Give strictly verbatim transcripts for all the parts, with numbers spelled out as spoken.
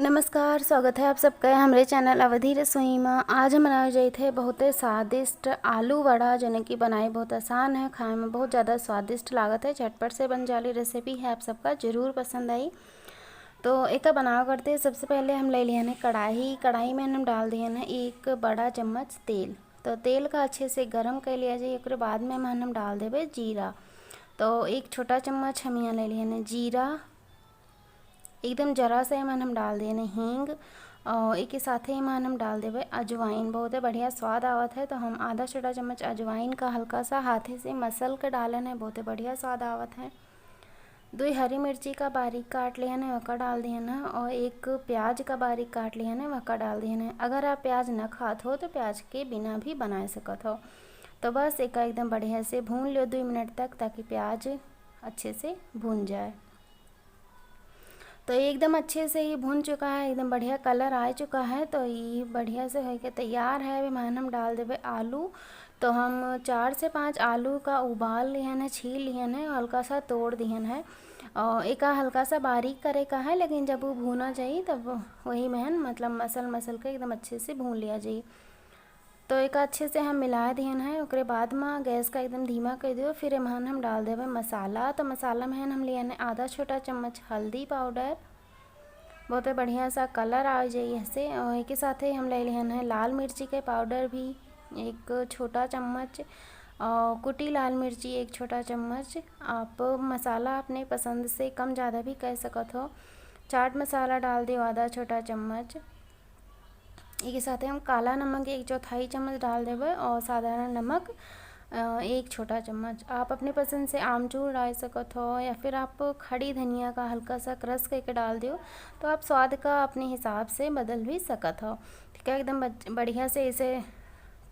नमस्कार, स्वागत है आप सबका हमरे channel अवधी रसोई में। आज हम बनावे जाइत है बहुते स्वादिष्ट आलू वड़ा, जौन कि बनाई बहुत आसान है, खाए में बहुत ज़्यादा स्वादिष्ट लागत है, झटपट से बन जाली recipe है, आप सबका जरूर पसंद आई। तो एका बनावे करते सबसे पहले हम ले लिहन है कढ़ाई। कढ़ाई में हम डाल दिहन है एक बड़ा चम्मच तेल। तो तेल का अच्छे से गरम कर लिया जाए, ओकरे बाद में हम डाल देबे जीरा। तो एक छोटा चम्मच हम यहाँ ले लिहन है जीरा, एकदम जरा सा एमन हम डाल देने हींग और एक साथे एमन हम डाल देबे अजवाइन। बहुते बढ़िया स्वाद आवत है, तो हम आधा छोटा चम्मच अजवाइन का हल्का सा हाथे से मसल के डालन है, बहुते बढ़िया स्वाद आवत है। दुई हरी मिर्ची का बारीक काट लिहन है, वका डाल दिहन है, और एक प्याज का बारीक काट लिहन है, वका डाल दिहन है। अगर आप प्याज न खात हो तो प्याज के बिना भी बना सकत हो। तो बस एका एकदम बढ़िया से भून लो दुई मिनट तक, ताकि प्याज अच्छे से भून जाए। तो ये एकदम अच्छे से ही भुन चुका है, एकदम बढ़िया colour आ चुका है। तो ये बढ़िया से होके तैयार है। अभी मान हम डाल देबे आलू। तो हम चार से पाँच आलू का उबाल लिहन है, छील लिहन है, हल्का सा तोड़ दिहन है और एका हल्का सा बारीक करे का है, लेकिन जब वो भूना जाई तब वही में हम मतलब मसल मसल के एकदम अच्छे से भून लिया जाई। तो एका अच्छे से हम मिला दिहन है। ओकरे बाद में गैस का एकदम धीमा कर दियो। फिर एमहन हम डाल देबे मसाला। तो मसाला में हम लिहन है आधा छोटा चम्मच हल्दी powder, बहुते बढ़िया सा colour आ जाई ऐसे। और एक ही साथे हम ले लिहन है लाल मिर्ची के powder भी एक छोटा चम्मच और कुटी लाल मिर्ची एक छोटा चम्मच। आप मसाला अपने पसंद से कम ज़्यादा भी कर सकत हो। चाट मसाला डाल दियो आधा छोटा चम्मच। एक साथे हम काला नमक एक चौथाई चम्मच डाल देबे और साधारण नमक, अ, एक छोटा चम्मच। आप अपने पसंद से आमचूर डाल सकत हो या फिर आप खड़ी धनिया का हल्का सा crush करके डाल दियो, तो आप स्वाद का अपने हिसाब से बदल भी सकत हो। ठीक है, एकदम बच-, बढ़िया से इसे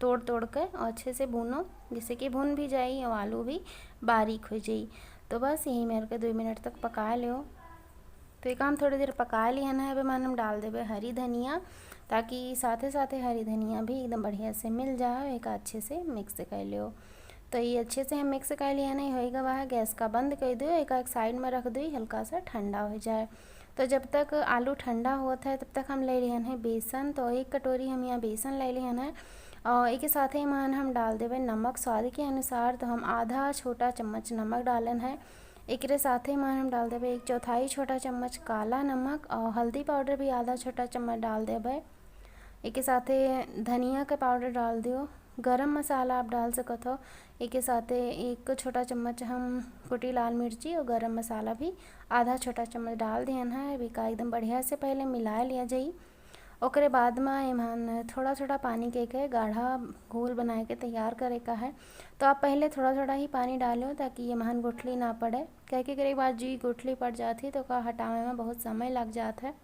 तोड़ तोड़ के और अच्छे से भूनो, जिससे कि भुन भी जाई और आलू भी बारीक हो जाई। तो बस यही मेर के दुई मिनट तक पका लियो। तो ये काम थोड़ी देर पका लिहन है। अब एमन हम डाल देबे हरी धनिया, ताकि साथे साथे हरी धनिया भी एकदम बढ़िया से मिल जाए, एक अच्छे से mix कर लियो। तो ये अच्छे से हम mix कर लिहन है, हो गवा है। गैस का बंद कर दियो, एक, एक side में रख दियो, हल्का सा ठंडा हो जाए। तो जब तक आलू ठंडा होत है तब तक हम ले लिहन है बेसन। तो एक कटोरी हम यहाँ बेसन ले लिहन है और एक साथे एमन हम डाल देबे नमक स्वाद के अनुसार। तो हम आधा छोटा चम्मच नमक डालन है। एकरे साथे में हम डाल देबे एक चौथाई छोटा चम्मच काला नमक और हल्दी powder भी आधा छोटा चम्मच डाल देबे। एके साथे धनिया के powder डाल दियो, गरम मसाला आप डाल सकत हो। एके साथे एक छोटा चम्मच हम कुटी लाल मिर्ची और गरम मसाला भी आधा छोटा चम्मच डाल दिहन है। अब एका एकदम बढ़िया से पहले मिला लिया जाई। ओकरे बाद में एमहन थोड़ा थोड़ा पानी के के गाढ़ा घोल बनाए के तैयार करे का है। तो आप पहले थोड़ा थोड़ा ही पानी डालो, ताकि एमहन गुठली ना पड़े। कह के करे बाद जी गुठली पड़ जात ही तो का हटावे में बहुत समय लग जात है।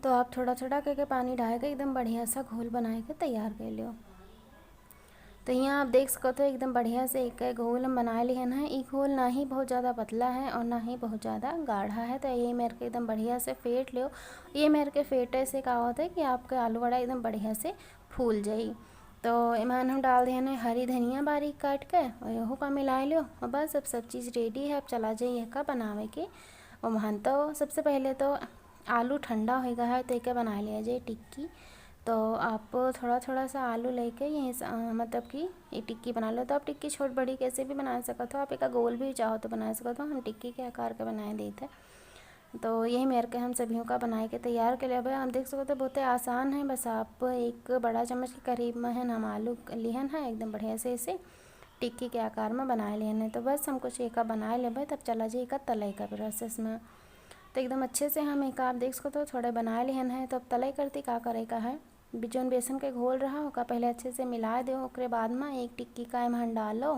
तो आप थोड़ा थोड़ा करके पानी डाल के एकदम बढ़िया सा घोल बनाए के तैयार कर लियो। तो यहाँ आप देख सकत हो एकदम बढ़िया से एक घोल हम बना लिहन है। ई घोल ना ही बहुत ज़्यादा पतला है और ना ही बहुत ज़्यादा गाढ़ा है। तो ये मेर के एकदम बढ़िया से फेंट लियो। ये मेर के फेंटे से का होता है कि आपके आलू वड़ा एकदम बढ़िया से फूल जाई। तो एमहन हम डाल दिहन है हरी धनिया बारीक काट के और यहू का मिला लियो। और बस अब सब चीज़ ready है। अब चला जाइए का बनावे के। ओमहन तो सबसे पहले तो आलू ठंडा हो गया है, तो एके बना लिया जाए टिक्की। तो आप थोड़ा थोड़ा सा आलू लेके यहीं से, अ, मतलब कि ये टिक्की बना लो। तो आप टिक्की छोट बड़ी कैसे भी बना सकत हो, आप एका गोल भी चाहो तो बना सकत हो। हम टिक्की के आकार के बनाए देते हैं। तो यही मेर के हम सभियों का बनाए के तैयार के लेबे। आप देख सकत हो बहुते आसान है, बस आप एक बड़ा चम्मच के करीब में है हम आलू लिहन है, एकदम बढ़िया से इसे टिक्की के आकार में बनाए लिहन है। तो बस हम कुछ एका बनाए लेबे, तब चला जाए एका तले का process में। तो एकदम अच्छे से हम एका आप देख सकत हो थोड़े बनाए लिहन है। तो अब तले करती का करे का है, बि-, जौन बेसन के घोल रहा ओका पहले अच्छे से मिला दो, ओकरे बाद में एक टिक्की का एमहन डालो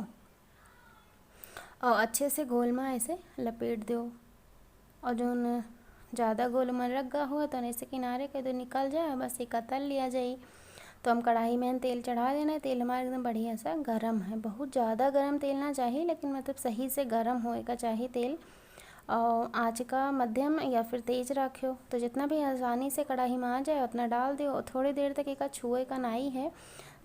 और अच्छे से घोल में ऐसे लपेट दो। और जौन ज़्यादा घोल में रख गा हुआ तो ऐसे किनारे कर दो, निकल जाए, बस एका तल लिया जाई। तो हम कढ़ाई में तेल चढ़ा देना है। तेल हमारा एकदम बढ़िया सा गरम है, बहुत ज़्यादा गरम तेल ना चाहिए, लेकिन मतलब सही से गरम होए का चाहिए तेल। और आँच का मध्यम या फिर तेज राख्यो। तो जितना भी आसानी से कढ़ाई में आ जाए उतना डाल दियो और थोड़ी देर तक एका छुए का नाई है।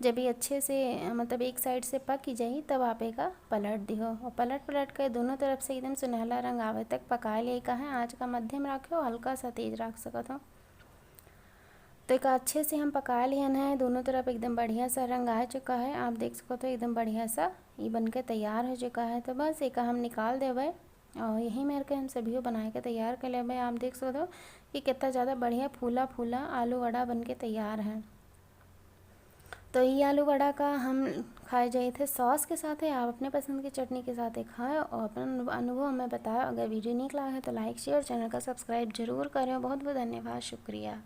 जब ये अच्छे से, मतलब, एक side से पक ही जाई, तब आप एका पलट दियो और पलट पलट के दोनों तरफ से एकदम सुनहला रंग आवे तक पका ले का है। आँच का मध्यम राख्यो, हल्का सा तेज राख सकत हो। तो एका अच्छे से हम पका लिहन है, दोनों तरफ एकदम बढ़िया सा रंग आ चुका है। आप देख सकत हो एकदम बढ़िया सा ये बन के तैयार हो चुका है। तो बस एका हम निकाल देवे और यही मेर के हम सभी बना के तैयार कर लेवे। आप देख सकत हो कि कितना ज़्यादा बढ़िया फूला फूला आलू वड़ा बन के तैयार है। तो ये आलू वड़ा का हम खाए जाए थे सॉस के साथ है। आप अपने पसंद की चटनी के साथ खाएं और अपना अनुभव हमें बताएं। अगर video नीक लागे तो like, share, channel का subscribe जरूर करें। बहुत बहुत धन्यवाद, शुक्रिया।